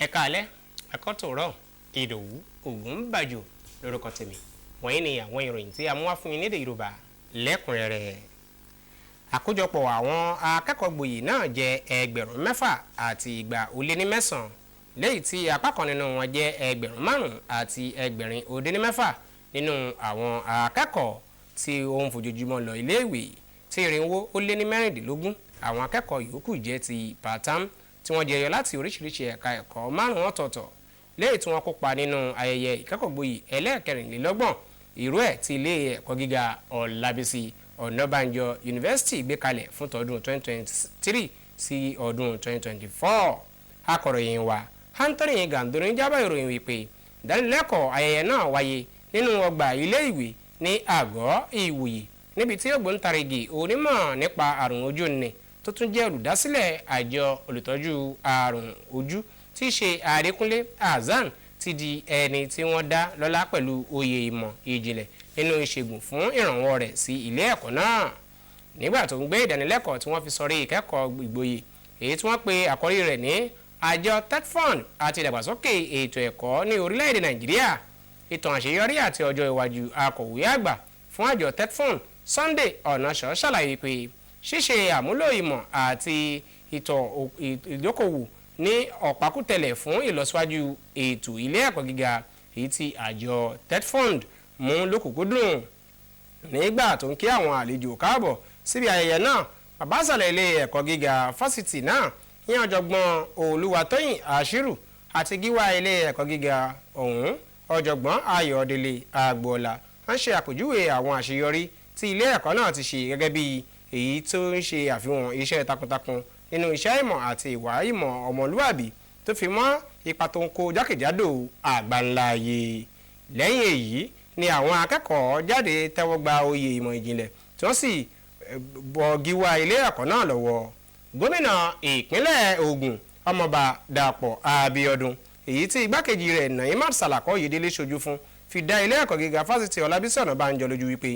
Ẹ káalẹ́, ẹ̀kọ́ tòrọ̀. Ìdòwú Ògúnbàjò lórúkọ tèmi. Wọ̀nyí ni àwọn ìròyìn tí a mú wá fún yín lédè Yorùbá lẹ́kùnrẹ́rẹ́. Àkójọpọ̀ àwọn akẹ́kọ̀ọ́ gboyè náà jẹ́ 6209, léyìí tí apá kan nínú wọn jẹ́ 5806 nínú àwọn akẹ́kọ̀ọ́ tí ó ń fojoojúmọ́ lọ iléèwé, tí 416 àwọn akẹ́kọ̀ọ́ yòókù jẹ́ ti part-time, tí wọ́n jẹyọ láti oríṣiríṣi ẹ̀ka ẹ̀kọ́ márùn-ún ọ̀tọ̀ọ̀tọ̀, léyìí tí wọ́n kópa nínú ayẹyẹ ìkẹ́kọ̀ọ́gboyè ẹlẹ́ẹ̀kẹrìnlélọ́gbọ̀n irú ẹ̀ tí ilé ẹ̀kọ́ gíga Ọlábísí Ọ̀nàbànjọ Yunifásitì gbé kalẹ̀ fún tọdún 2023 sí ọdún 2024. Akọ̀ròyìn wa Anthony Gandoni jábọ̀ ìròyìn wípé ìdánilẹ́kọ̀ọ́ ayẹyẹ náà wáyé nínú ọgbà ilé ìwé ní Àgọ́ Ìwòye, níbi tí ògbóǹtarìgì onímọ̀ nípa àrùn ojú ni, tó tún jẹ́ olùdásílẹ̀ àjọ olùtọ́jú àrùn ojú, tí í ṣe Adékúnlé Hasan, ti di ẹni tí wọ́n dá lọ́lá pẹ̀lú oyè ìmọ̀ ìjìnlẹ̀ nínú ìṣègùn fún ìrànwọ́ rẹ̀ sí ilé ẹ̀kọ́ náà. Nígbà tó ń gbé ìdánilẹ́kọ̀ọ́ tí wọ́n fi sọrí ìkẹ́kọ̀ọ́ ìgboyè, èyí tí wọ́n pe àkórí rẹ̀ ní "Àjọ TETFund àti ìdàgbàsókè ètò ẹ̀kọ́ ní orílẹ̀-èdè Nàìjíríà: ìtàn àṣeyọrí àti ọjọ́ iwájú", akọ̀wé àgbà fún àjọ TETFund, Sunday Ọ̀nàṣọ́, ṣàlàyé pé ṣíṣe àmúlò ìmọ̀ àti ìtọ̀ ìdókòwò ní ọ̀pákùtẹ̀lẹ̀ fún ìlọsíwájú ètò ilé ẹ̀kọ́ gíga, èyí tí àjọ TETFund mú lókùnkúndùn. Nígbà tó ń kí àwọn àlejò káàbọ̀ síbi ayẹyẹ náà, bàbá àsàlẹ̀ ilé ẹ̀kọ́ gíga fásitì náà ìyẹn Ọ̀jọ̀gbọ́n Olúwatóyìn Àṣírù, àti gíwá ilé ẹ̀kọ́ gíga ọ̀hún, Ọ̀jọ̀gbọ́n Ayọ̀délé Agboola, ń ṣe àpèjúwe àwọn àṣeyọrí tí ilé ẹ̀kọ́ náà ti ṣe gẹ́gẹ́ bí èyí tó ń ṣe àfihàn iṣẹ́ takuntakun nínú iṣẹ́ ìmọ̀ àti ìwà ìmọ̀ ọmọlúwàbí, tó fi mọ́ ipa tó ń kó jákèjádò àgbáńlá ayé. Lẹ́yìn èyí ni àwọn akẹ́kọ̀ọ́ jáde tẹ́wọ́ gba oyè ìmọ̀ ìjìnlẹ̀, tí wọ́n sì bọ̀ gíwá ilé ẹ̀kọ́ náà lọ́wọ́. Gómìnà ìpínlẹ̀ Ògùn, Ọmọọba Dàpọ̀ Abíọ́dún, èyí tí igbákejì rẹ̀ Noheemat Salako Oyèdélé ṣojú fún, fi dá ilé ẹ̀kọ́ gíga Fásitì Ọlábísí Ọ̀nàbànjọ lójú wípé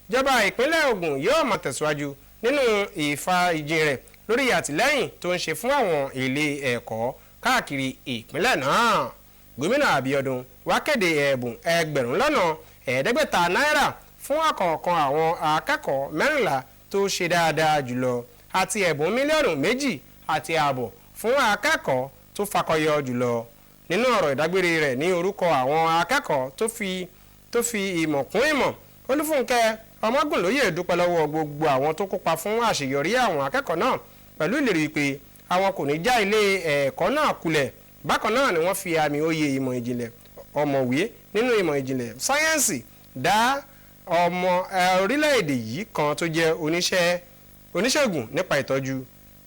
ìjọba ìpínlẹ̀ Ògùn yóò máa tẹ̀síwájú nínú ìfa ìjìn rẹ̀ lórí àtìlẹ́yìn tó ń ṣe fún àwọn ilé ẹ̀kọ́ káàkiri ìpínlẹ̀ náà. Gómìnà Abíọ́dún wá kéde ẹ̀bùn 5,500,000 náírà fún ọ̀kọ̀ọ̀kan àwọn akẹ́kọ̀ọ́ 14 tó ṣe dáadáa jùlọ, àti ẹ̀bùn 2.5 mílíọ̀nù fún akẹ́kọ̀ọ́ tó fakọyọ jùlọ. Nínú ọ̀rọ̀ ìdágbére rẹ̀ ní orúkọ àwọn akẹ́kọ̀ọ́ tó fi ìmọ̀ kún ìmọ̀, Olúfúnkẹ́ Ọmọgùnlóyè dúpẹ́ lọ́wọ́ gbogbo àwọn tó kópa fún àṣeyọrí àwọn akẹ́kọ̀ọ́ náà, pẹ̀lú ìlérí pé àwọn kò ní já ilé ẹ̀kọ́ náà kulẹ̀. Bákan náà ni wọ́n fi àmì oyè ìmọ̀ ìjìnlẹ̀ ọ̀mọ̀wé nínú ìmọ̀ ìjìnlẹ̀ sáyẹ́ǹsì dá ọmọ orílẹ̀-èdè yìí kan tó jẹ́ oníṣẹ́ oníṣègùn nípa ìtọ́jú,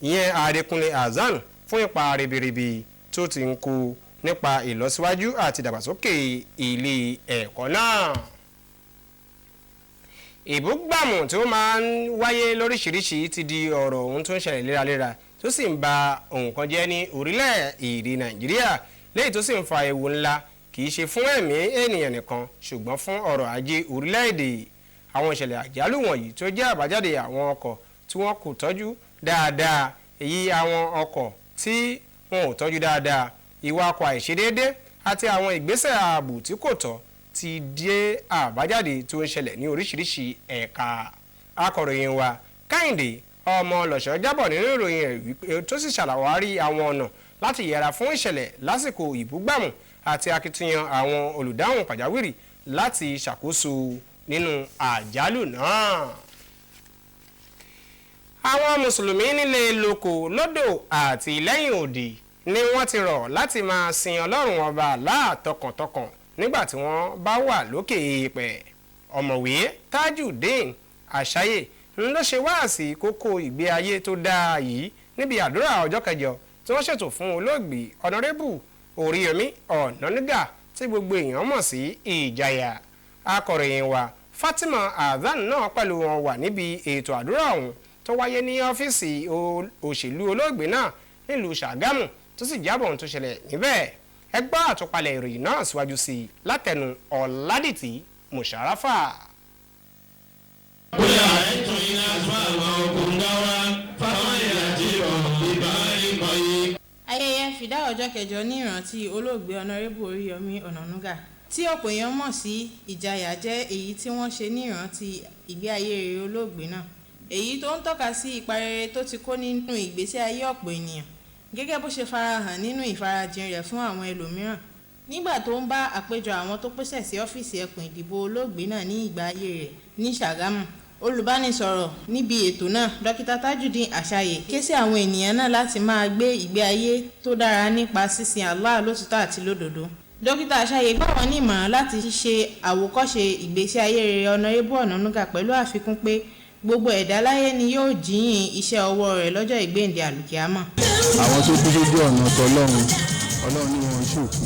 ìyẹn Adékúnlé Hasan, fún ipa ribiribi tó ti ń kó nípa ìlọsíwájú àti ìdàgbàsókè ilé ẹ̀kọ́ náà. Ìbúgbàmù tí ó máa ń wáyé lóríṣiríṣi ti di ọ̀rọ̀ ohun tó ń ṣẹlẹ̀ léraléra, tó sì ń ba nǹkan jẹ́ ní orílẹ̀-èdè Nàìjíríà, léyìí tó sì ń fa ewu ńlá, kì í ṣe fún ẹ̀mí ènìyàn nìkan, ṣùgbọ́n fún ọrọ̀ ajé orílẹ̀-èdè. Àwọn ìṣẹ̀lẹ̀ àjálù wọ̀nyí tó jẹ́ àbájáde àwọn ọkọ̀ tí wọ́n kò tọ́jú dáadáa, èyí àwọn ọkọ̀ tí wọn ò tọ́jú dáadáa, ìwà ọkọ̀ àìṣedéédé àti àwọn ìgbésẹ̀ ààbò tí kò tọ́, ti dé àbájáde tó ń ṣẹlẹ̀ ní oríṣiríṣi ẹ̀ka. Akọ̀ròyìn wa Kẹ́hìndé Ọmọ Lọ́ṣọ́ jábọ̀ nínú ìròyìn rẹ̀ wípé tó sì ṣàwárí àwọn ọ̀nà láti yẹra fún ìṣẹ̀lẹ̀ lásìkò ìbúgbàmù àti akitiyan àwọn olùdáhùn pàjáwìrì láti ṣàkóso nínú àjálù náà. Àwọn mùsùlùmí nílé lóko lódò àti lẹ́yìn òdì ni wọ́n ti rọ̀ láti máa sin Ọlọ́run Ọba Allah tọkàntọkàn nígbà tí wọ́n bá wà lókè èèpẹ̀. Ọ̀mọ̀wé Tajudeen Àṣàyè ń ló ṣe wáàsí kókó ìgbé ayé tó dáa yìí níbi àdúrà ọjọ́ kẹjọ tí wọ́n ṣètò fún olóògbé Ọ̀nàrẹ́bù Oríyọmí Ọ̀nànúgà, tí gbogbo èèyàn mọ̀ sí Ìjàyà. Akọ̀ròyìn wa Fatima Hasan náà pẹ̀lú wọn wà níbi ètò àdúrà ọ̀hún tó wáyé ní ọ́fíìsì òṣèlú olóògbé náà nílùú Ṣàgámù, tó sì jábọ̀ ohun tó ṣẹlẹ̀ níbẹ̀. Ẹ gbọ́ àtúpalẹ̀ ìròyìn náà síwájú sí i látẹnu Ọ̀làdìtì Mùsàráfà. Bóyá ẹ̀tọ́ iná fún àwọn ogun gáwá fáwọn ìlàjì ọ̀ ìbá ìmọ̀ yìí. Ayẹyẹ Fìdáù ọjọ́ kẹjọ ní ìrántí olóògbé Ọ̀nàrẹ́bù Oríyọmí Ọ̀nànúgà tí ọ̀pọ̀ èèyàn mọ̀ sí Ìjayà jẹ́ èyí tí wọ́n ṣe ní ìrántí ìgbé ayé rere olóògbé náà, èyí tó ń tọ́ka sí ipa rere tó ti kó nínú ìgbésí ayé ọ̀pọ̀ ènìyàn gẹ́gẹ́ bó ṣe farahàn nínú ìfarajìn rẹ̀ fún àwọn ẹlòmíràn nígbà tó ń bá àpéjọ àwọn tó pèsè sí ọ́fíìsì ẹkùn ìdìbò olóògbé náà ní ìgbà ayé rẹ̀ ní Ṣàgámù. Olùbánisọ̀rọ̀ níbi ètò náà, Dókítà Tajudeen Àṣàyè, ké sí àwọn ènìyàn náà láti máa gbé ìgbé ayé tó dára nípa sísin Allah lótìtọ́ àti lódodo. Dókítà Àṣàyè gbà wọ́n ní ìmọ̀ràn láti ṣe àwòkọ́ṣe ìgbésí ayé rere Ọ̀nàrẹ́bù Ọ̀nànúgà pẹ̀lú àfikún pé gbogbo ẹ̀dá láyé ni yóò jíyìn iṣẹ́ ọwọ́ rẹ̀ lọ́jọ́ ìgbéǹde àlùkìyámọ̀. Àwọn tó kú sójú ọ̀nà tọlọ́run, Ọlọ́run ní wọn ṣòkú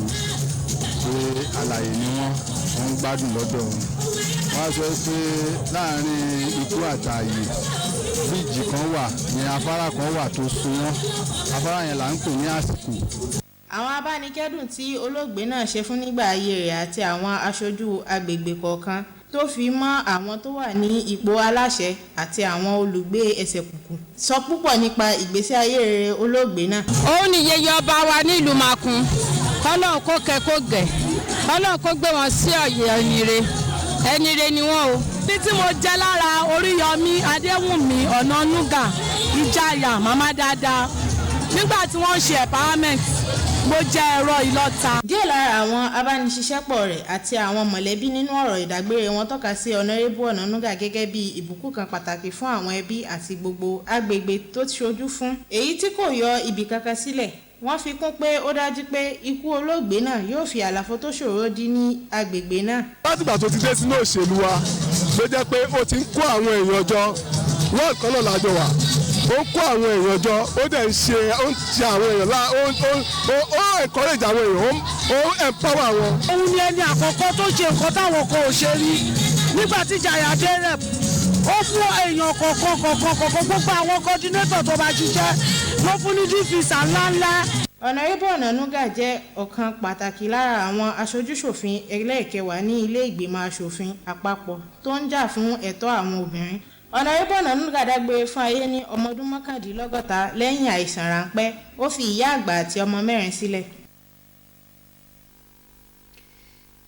pé alààyè ni wọ́n, wọ́n ń gbádùn lọ́dọ̀ wọn. Wọ́n á sọ pé láàrin ikú àtààyè bíríìjì kan wà, ìyẹn afárá kan wà tó so wọ́n, afárá yẹn là ń pè ní àsìkò. Àwọn abánikẹ́dùn tí olóògbé náà ṣe fún nígbà ayé rẹ̀ àti àwọn aṣojú agbègbè kọ̀ọ̀kan tó fi mọ́ àwọn tó wà ní ipò aláṣẹ àti àwọn olùgbé ẹsẹ̀ kùkù sọ púpọ̀ nípa ìgbésí ayé rere olóògbé náà. Òun ni yeye ọba wa nílùú Makun, kọ́lọ́n kó kẹ́ kó gẹ̀, kọ́lọ́n kó gbé wọn sí ọ̀yẹ̀ ẹni re, ẹni re ni wọ́n o. Bí tí mo jẹ́ lára Oríyọmí Adéwùnmí Ọ̀nànúgà Ìjayà màmá dáadáa nígbà tí wọ́n ń ṣe empowerment, mo jẹ́ ẹ̀rọ ìlọta. Díẹ̀ lára àwọn abániṣiṣẹ́pọ̀ rẹ̀ àti àwọn mọ̀lẹ́bí nínú ọ̀rọ̀ ìdágbére wọn tọ́ka sí Ọ̀nàrẹ́bù Ọ̀nànúgà gẹ́gẹ́ bí ìbùkún kan pàtàkì fún àwọn ẹbí àti gbogbo agbègbè tó ṣojú fún, èyí tí kò yọ ibì kankan sílẹ̀. Wọ́n fi kún pé ó dájú pé ikú olóògbé náà yóò fi àlàfo tó ṣòro dí ní agbègbè náà. Látìgbà tó ti dé sínú òṣèlú wa ló jẹ́ pé ó ti ń kó àwọn èèyàn jọ, wọ́n kan náà lájọ wà, ó ń kó àwọn èèyàn jọ, ó dẹ̀ ń ṣe, ó ń ṣe àwọn èèyàn lá, ó ń ó encourage àwọn èèyàn, ó ń empower wọn. Òun ni ẹni àkọ́kọ́ tó ṣe nǹkan táwọn kan ò ṣe rí nígbà tí Ìjayà dé rep, ó fún èèyàn kọ̀ọ̀kan kọ̀ọ̀kan kọ̀ọ̀kan, gbogbo àwọn coordinator tó bá ṣiṣẹ́ ló fún ní dvisa ńláńlá. Ọ̀nàrẹ́bù Ọ̀nànúgà jẹ́ ọ̀kan pàtàkì lára àwọn aṣojúṣòfin ẹlẹ́ẹ̀kẹwàá ní ilé ìgbìmọ̀ aṣòfin àpapọ̀ tó ń jà fún ẹ̀tọ́ àwọn obìnrin. Ọ̀nàrẹ́bù Ọ̀nànúgà dágbére fún ayé ní ọmọ ọdún 59 lẹ́yìn àìsàn ráńpẹ́, ó fi ìyá àgbà àti ọmọ mẹ́rin sílẹ̀.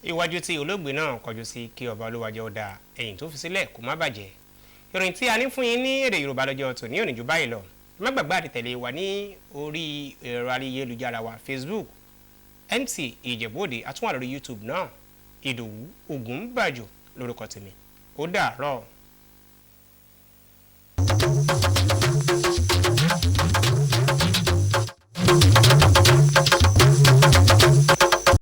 Iwájú tí olóògbé náà kọjú sí kí ọba olúwàjẹ́ ó dáa, ẹ̀yìn tó fi sílẹ̀ kó má bàjẹ́. Ìròyìn tí a ní fún yín ní èdè Yorùbá lọ́jọ́ tòní ò ní jù báyìí lọ. Má gbàgbé àti tẹ̀lé wa ní orí ẹ̀rọ ayélujára wa Facebook MT Ìjẹ̀bú-Òde, àtúnwà lórí YouTube náà, Ìdòwú Ògúnbàjò lórúkọ tèmi. Ó dàárọ̀.